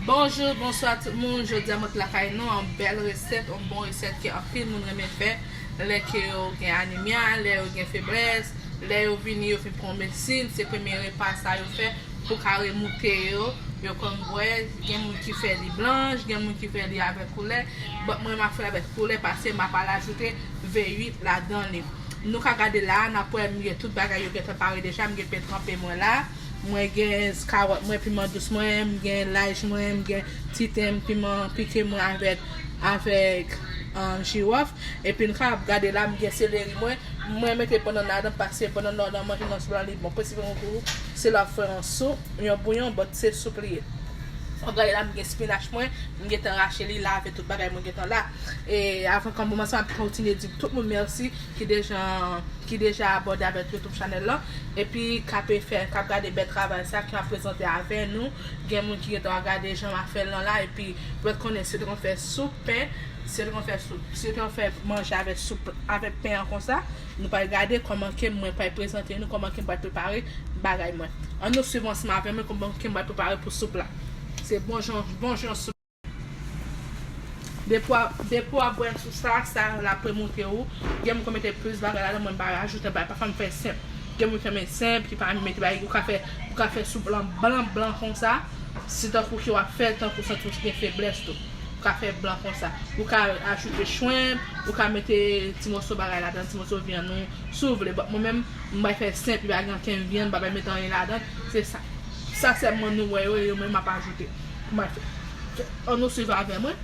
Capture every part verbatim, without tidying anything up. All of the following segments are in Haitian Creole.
Bonjou, bonswa tout moun. Jodi a mwen t lakay nou, yon bèl resèt, yon bon resèt ke anpil moun renmen fè. Lè ke yo gen anemia, lè yo gen feblès, lè yo vini, yo fin pran medsin, se premye repa sa yo fè pou ka remoute yo. Yo konn bwè, gen moun ki fè li blanch, gen moun ki fè li avèk koulè. But mwen, m ap fè avèk koulè pase, m ap al ajoute V uit ladan li. Nou ka gade la, n ap wè m gen tout bagay yo gentan pare deja, m gen pen tranpe mwen la. Mwen gen kawòt mwen, piman dous mwen, m gen laj mwen, m gen ti ten, piman pike mwen avèk, avèk, um, jiwòf. Epi n ka ap gade la, m gen seleri mwen. Mwen mete bannann ladan paske bannann nan, nan manje nan sou la li bon. Prensipalman pou se lè w ap fè yon soup, yon bouyon, but se soup li ye. W ap gade la, m gen spinach mwen, m gentan rache li, lave tout bagay mwen gentan la. E avan kòmanse, m ap kontinye di tout moun mèsi ki deja, ki deja abòne avèk YouTube chanèl lan, epi k ap fè, k ap gade bèl travay sa ke m ap prezante avè nou. Gen moun ki gentan gade jan m ap fè l lan la, epi pou yo konnen si yo te konn fè soup pen, si yo te konn fè soup, si yo te konn fè manje avèk soup, avèk pen an konsa, nou pral gade kòman ke mwen pral prezante nou, kòman ke m pral prepare bagay mwen. Ann nou swiv ansanm avè mwen kòman ke m pral prepare pou soup la. Se bon jan, bon jan soup. Depi w ap, depi w ap bwè sou sa, sa l ap remoute ou. Gen moun ki mete plis bagay ladan, mwen m pa rajoute bagay. Pafwa m fè senp. Gen moun ki renmen senp, ki pa mete bagay. Ou ka fè, ou ka fè soup lan blan, blan konsa. Se tankou ke w ap fè l, tankou w santi w gen feblès tou. Ou ka fè blan konsa. Ou ka ajoute shrimp, ou ka mete ti moso bagay ladan, ti moso vyann ou, si w vle. But mwen menm, m bay fè senp, li pa gen okenn vyann, m pa bay mete anyen ladan. Se sa. Sa sèlman nou wè yo, e yo menm m ap ajoute. M ap fè. Ann nou swiv avè mwen.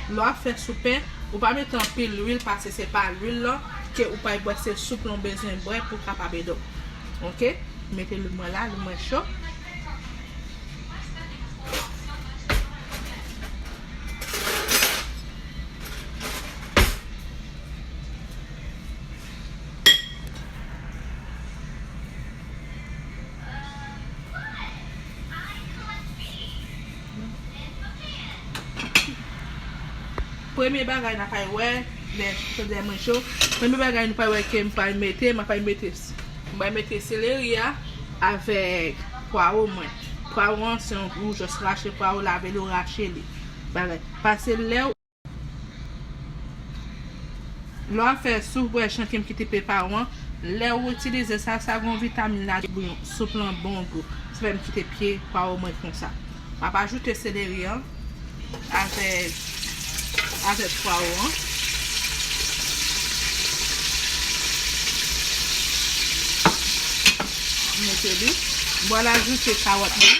Lè w ap fè soup pen, ou pa mete anpil lwil, paske se pa lwil lan ke ou pral bwè, se soup lan w bezwen bwè pou w kapab ede w. Oke? Mete lwil mwen la, lwil mwen cho. Premye bagay n ap al wè, lè chandè mwen cho, premye bagay nou pral wè ke m pral mete, m ap al mete, m pral mete seleri a avèk pwawo mwen. Pwawo an se yon, ou jis rache pwawo, lave l, ou rache li. Bagay. Pase lè w Lè w ap fè soup, bwè jan ke m kite pye pwawo an, lè w itilize sa, sa gon vitamin ladan, bouyon soup lan bon gou. Se fè m kite pye pwawo mwen konsa. M ap ajoute seleri an avèk, avèk pwawo an. M mete li. M pral ajoute kawòt mwen.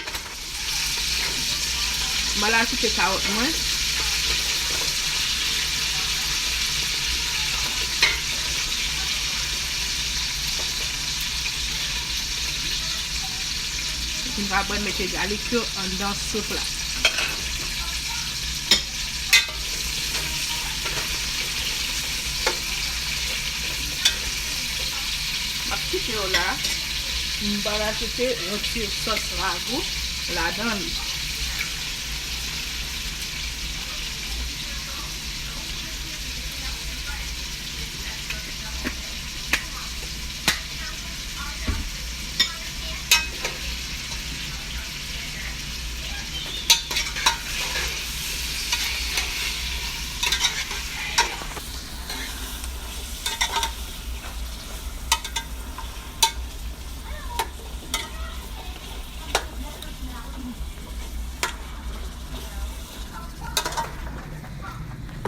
M al ajoute kawòt mwen. M pral mete galik yo anndan soup la. M ap kite yo la. M pral ajoute yon ti sòs ragou ladan li.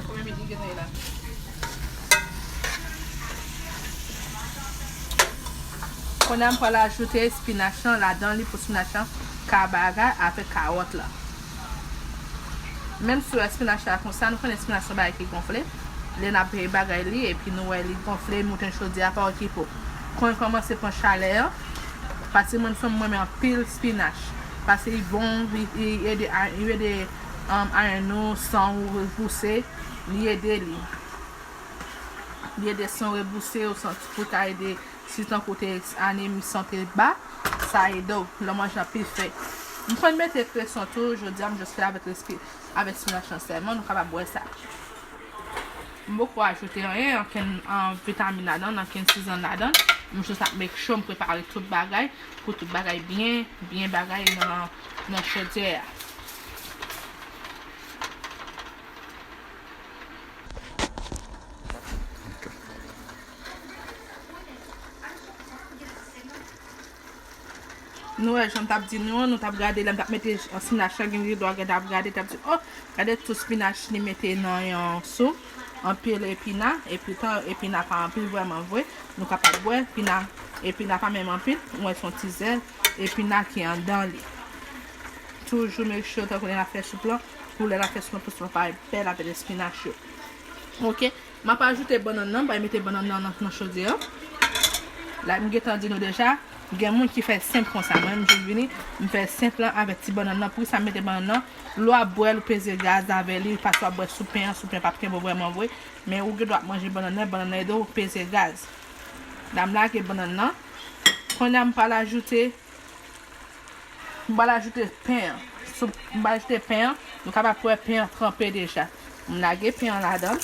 Konbyen minit li gentan ye la? Kounye a m pral ajoute spinach lan ladan li pou spinach lan ka bagay avèk kawòt la. Menm si w wè spinach la konsa, nou konnen spinach se yon bagay ki gonfle. Lè n ap bagay li, epi nou wè li gonfle, moute chodyè a, pa okipe w. Kon l kòmanse pran chalè an, paske mwen menm, m renmen anpil spinach. Paske li bon, li, li ede, li ede, um, iron ou, san ou rebouse, li ede li. Li ede san w rebouse, ou santi pou ta ede, si tankou te anemi, san te ba, sa ede w, lè w manje anpil fèy. M konn mete kreson tou, jodi a m jis fè avèk respi-, avèk spinach lan sèlman, nou kapab wè sa. M poko ajoute anyen, ankenn, ah, vitamin ladan, ankenn sizann ladan. M jis ap make sure m prepare tout bagay pou tout bagay byen, byen bagay nan, nan chodyè a. Nou wè, jan m t ap di nou an, nou t ap gade, lè m t ap mete spinach la, gen de dwa gen t ap gade, t ap di, "Oh, gade tout spinach li mete nan yon soup, anpil epina, epi tan epina pa anpil vrèman vre, nou kapab wè, epina, epina pa menm anpil, ou wè se yon ti zèl epina ki andan li." Toujou make sure tankou lè n ap fè soup lan, pou lè n ap fè soup lan, pou soup lan parèt bèl avèk spinach yo. Oke. M ap ajoute bannann nan, m pral mete bannann nan nan, nan chodyè an. La, m gentan di nou deja, gen moun ki fè senp konsa. Mwen, m jis vini, m fè senp lan avèk ti bannann nan. Poukisa m mete bannann nan? Lè w ap bwè l, ou peze gaz avè li, paske w ap bwè sou pen an, sou pen p ap kenbe w vrèman vre. Men ou gen dwa ap manje bannann nan, bannann nan ede w peze gaz. La, m lage bannann nan. Kounye a, m pral ajoute M pral ajoute pen an. Sou, m pral ajoute pen an. Nou kapab wè pen an tranpe deja. M lage pen an ladan l.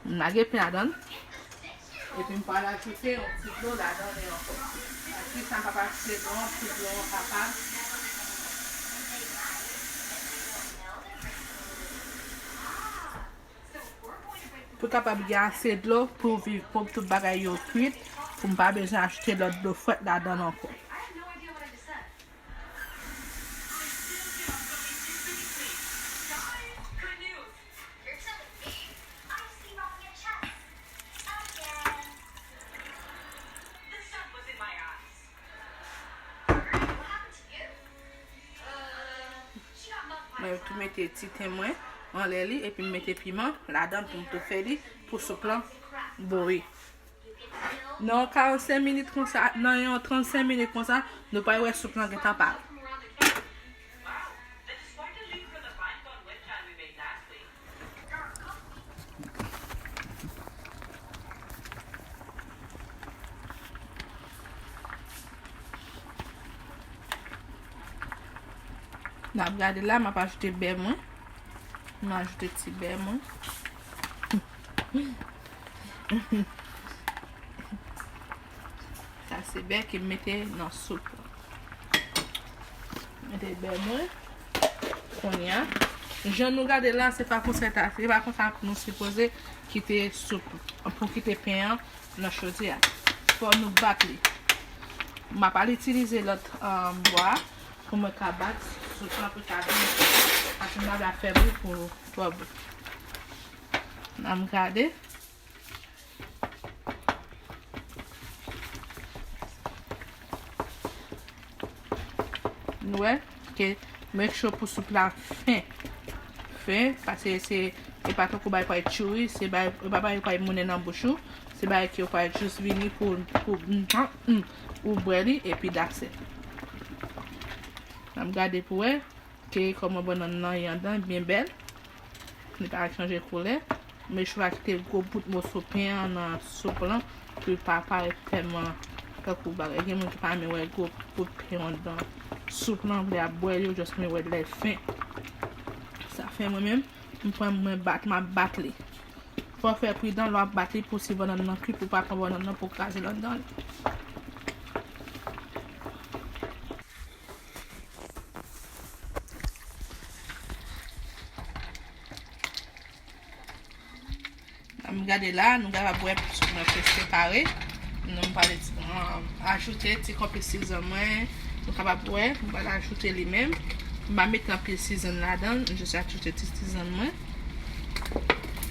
M lage pen ladan l. Epi m pral ajoute yon ti dlo ladan li ankò. Paske sa m pap ajoute dlo an, pou dlo an kapab Pou kapab gen ase dlo pou viv, pou tout bagay yo kwit, pou m pa bezwen achte lòt dlo frèt ladan l ankò. Mwen tou mete ti ten mwen anlè li, epi m mete piman ladan l pou m tou fè li pou soup lan bouyi. Nan karannsenk minit konsa, nan yon trannsenk minit konsa, nou pral wè soup lan gentan pare. N ap gade la, m ap ajoute bè mwen. M ajoute ti bè mwen. Sa se bè ke m mete nan soup la. Mete bè mwen. Kounye a, jan nou gade la, se pa konsa ta, se pa konsa nou sipoze kite soup, pou kite pen an nan chodyè a. Fò nou bat li. M ap al itilize lòt, um, bwa pou mwen ka bat soup lan pou l ka byen fè. Paske m pa vle ap fè bri pou twò bri. Ann gade. Nou wè ke make sure pou soup la fen. Fen, paske se, e pa tankou bagay pral tchouri, se bagay, e pa bagay pral mounen nan bouch ou. Se bagay ke ou pral jis vini pou, pou, mm, mm, ou bwè li, epi that's it. Ann gade pou wè ke kòman bannann nan ye anndan, byen bèl. Li pa chanje koulè. Men chwa kite gwo bout moso pen an nan soup lan pou li pa parèt tèlman tankou bagay. Gen moun ki pa renmen wè gwo bout pen anndan soup lan, lè y ap bwè l, yo just renmen wè lè l fen. Sa fè mwen menm, m pran mwen bat, m ap bat li. Fò w fè pridan lè w ap bat li pou si bannann nan kwit, pou w pa pran bannann nan pou w kraze l anndan li. Ann gade la, nou kapab wè soup mwen prèske pare. Nou m pral, um, ajoute ti konplis sizann mwen. Nou kapab wè, m pral ajoute li menm. M pa mete anpil sizann ladan l, m jis ajoute ti sizann mwen.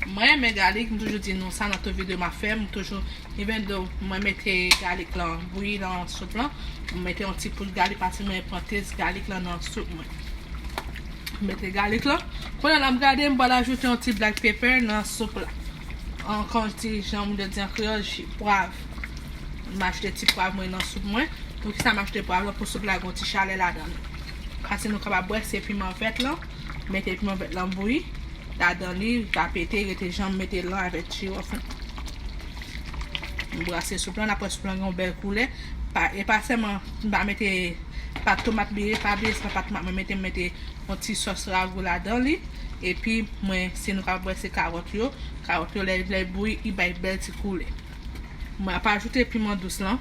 Mwen renmen galik, m toujou di nou sa nan tout videyo m ap fè, m toujou, even though mwen mete galik lan bouyi nan soup lan, m mete yon ti poud galik paske mwen pran test galik lan nan soup mwen. M mete galik lan. Kounye a la m gade, m pral ajoute yon ti black pepper nan soup la. Ankò yon ti, jan m te di an kreyòl, ji pwav. M ajoute ti pwav mwen nan soup mwen. Poukisa m achte pwav lan? Pou soup la gen yon ti chalè ladan li. Paske nou kapab wè se piman vèt lan. Mete piman vèt lan bouyi ladan li, pa pete, rete jan m mete l lan avèk jiwòf lan. M brase soup lan, n ap wè soup lan gen yon bèl koulè. Pa, e pa sèlman m pa mete Pat tomat bliye, pa bliye se pa pat tomat mwen mete, mwen mete yon ti sòs ragou ladan li. Epi mwen, si nou ka wè se kawòt yo, kawòt yo lè, lè bouyi, li bay bèl ti koulè. Mwen pa ajoute piman dous lan.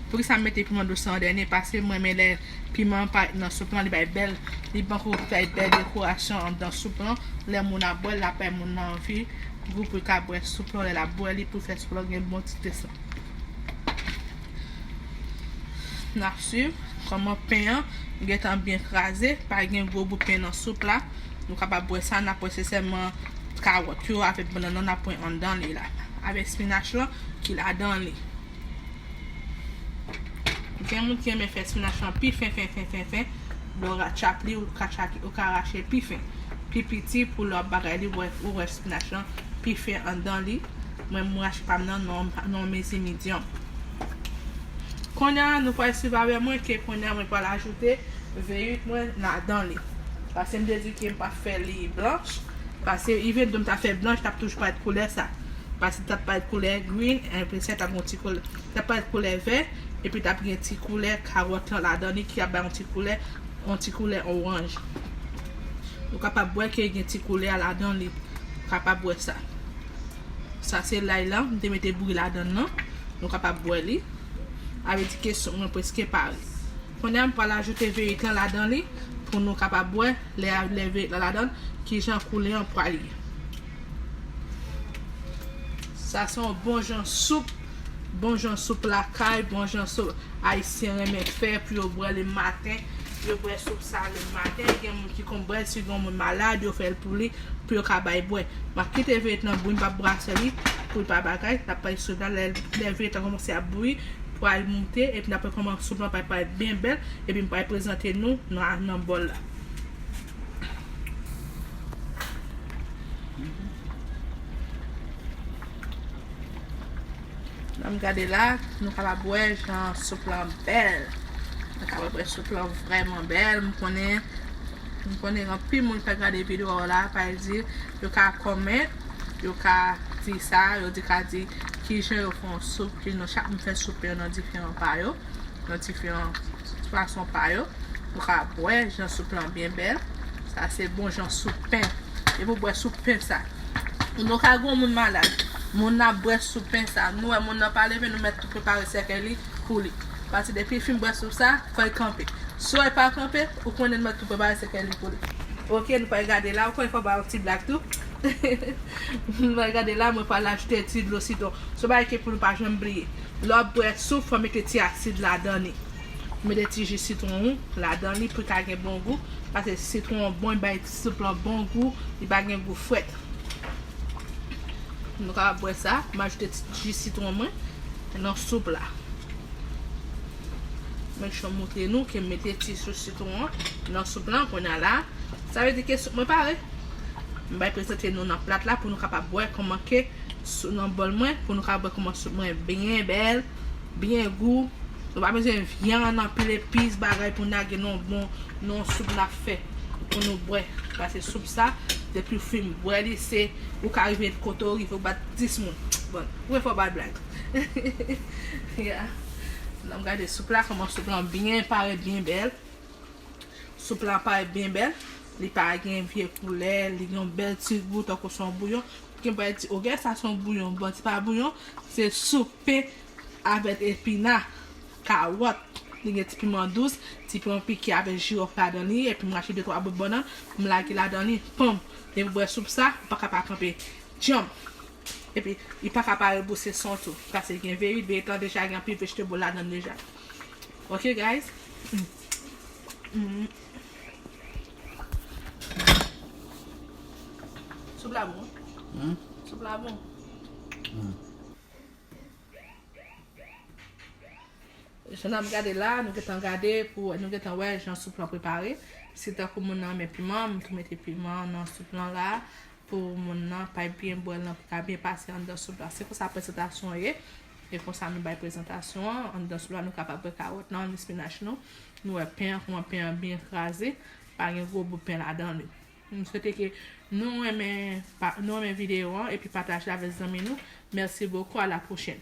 Poukisa m mete piman dous lan an dènye? Paske mwen renmen lè piman an parèt nan soup lan, li bay bèl, li ban kou bay bèl dekorasyon anndan soup lan. Lè moun ap bwè l, l ap bay moun nan anvi gou pou l ka bwè soup lan, lè l ap bwè li pou l fè soup lan gen bon ti tès lan. N ap swiv kòman pen an gentan byen kraze, pa gen gwo bout pen nan soup la. Nou kapab bwè sa, n ap bwè se sèlman kawòt yo avèk bannann nan n ap bwè anndan li la, avèk spinach lan ki ladan li. Gen moun ki renmen fè spinach lan pi fen, fen, fen, fen, fen. Lè w ra-, chop li, ou ka chop, ou ka rache l pi fen, pi piti pou lè w ap bagay li, ou wè, ou wè spinach lan pi fen anndan li. Mwen, m rache pa m nan, nan, nan mezi medium. Kounye a, nou pral swiv avè mwen ke kounye a, mwen pral ajoute veyik mwen ladan li. Paske m te di ke m p ap fè li blanch. Paske even tou m ta fè blanch, t ap toujou parèt koulè sa. Paske t ap parèt koulè green, epi sa t ap yon ti koulè, t ap parèt koulè vè, epi t ap gen ti koulè kawòt lan ladan li ki ap bay yon ti koulè, yon ti koulè oranj. Ou kapab wè ke gen ti koulè a ladan li. Ou kapab wè sa. Sa se lay lan, m te mete bouyi ladan l nan. Nou kapab bwè li. Sa vle di ke soup mwen prèske pare. Kounye a, m pral ajoute veyik lan ladan li pou nou kapab wè lè, lè veyik lan ladan l, kijan koulè an pral ye. Sa se yon bon jan soup, bon jan soup lakay, bon jan soup Ayisyen renmen fè pou yo bwè le maten. Yo bwè soup sa le maten. Gen moun ki konn bwè l, si gen moun malad, yo fè l pou li, pou yo ka bay bwè. M ap kite veyik lan bouyi, m p ap brase li, pou l pa bagay. N ap bay soup la, lè, lè veyik lan kòmanse ap bouyi, pou al moute, epi n ap wè kòman soup lan pral parèt byen bèl, epi m pral prezante nou nan, nan bòl la. Lè m gade la, nou kapab wè jan soup lan bèl. Nou kapab wè soup lan vrèman bèl. M konnen, m konnen gen anpil moun k ap gade videyo a la, pa di, yo ka kòmante, yo ka di sa, yo di ka di kijan yo fè yon soup, ki nan chak moun fè soup yo nan diferan pa yo, nan diferan fason pa yo. Nou ka wè jan soup lan byen bèl. Sa se bon jan soup pen. Depi w bwè soup pen sa. Nou ka gen yon moun malad. Moun nan ap bwè soup pen sa. Nou wè moun nan pa leve, nou mèt tou prepare sèkèy li pou li. Paske depi l fin bwè soup sa, fò l kanpe. Si w wè l pa kanpe, ou konnen nou mèt tou prepare sèkèy li pou li. Oke, nou pral gade la. Ankò yon fwa, ba yon ti blag tou. Nou pral gade la, mwen pral ajoute ti dlo sitwon. Se yon bagay ke pou nou pa janm bliye. Lè w ap bwè soup, fò w mete ti asid ladan li. Mete ti ji sitwon ou ladan li pou l ka gen bon gou. Paske sitwon an bon, li bay soup lan bon gou, li pa gen gou frèt. Nou kapab bwè sa, m ajoute ti ji sitwon mwen nan soup la. Make sure m montre nou ke m mete ti ji sitwon an nan soup lan kounye a la. Sa vle di ke soup mwen pare. M bay prezante nou nan plat la pou nou kapab wè kòman ke sou nan bòl mwen, pou nou kapab wè kòman soup mwen byen bèl, byen gou. Nou pa bezwen vyann, anpil epis, bagay pou n lage nan bon, nan soup n ap fè pou nou bwè. Paske soup sa, depi w fin bwè li, se ou ka rive kote w rive, ou bat dis moun. Bon, ou fè w bat blag. Yeah. N ap gade soup la, kòman soup lan byen parèt, byen bèl. Soup la parèt byen bèl. Li pa gen vye koulè, li gen yon bèl ti gou, tankou se yon bouyon. Gen pa di, oke, sa se yon bouyon. Bon, se pa bouyon, se soup pen avèk epina, kawòt. Li gen ti piman dous, ti piman pike avèk jiwòf ladan li, epi m rache de twa bout bannann, m lage ladan li, panm. Depi w bwè soup sa, ou pa ka pa kanpe djanm. Epi, li pa ka pa rebouse san w tou. Paske gen veyik, veyik lan deja gen anpil vegetable ladan l deja. Oke, guys? Mm. Mm. Soup la bon. Hmm? Soup la bon. Hmm. Jan n ap gade la, nou gentan gade pou nou gentan wè jan soup lan prepare. Si tankou moun nan renmen piman, m tou mete piman nan soup lan la. Pou moun nan pa byen bwè l nan pou ka byen pase anndan soup la. Se konsa prezantasyon an ye. E konsa nou bay prezantasyon an. Anndan soup la nou kapab wè kawòt nan, spinach nou. Nou wè pen an, kòman pen an byen kraze. Pa gen gwo bout pen ladan li. M swete ke nou renmen, pa, nou renmen videyo an epi pataje avèk zanmi nou. Merci beaucoup, à la prochaine.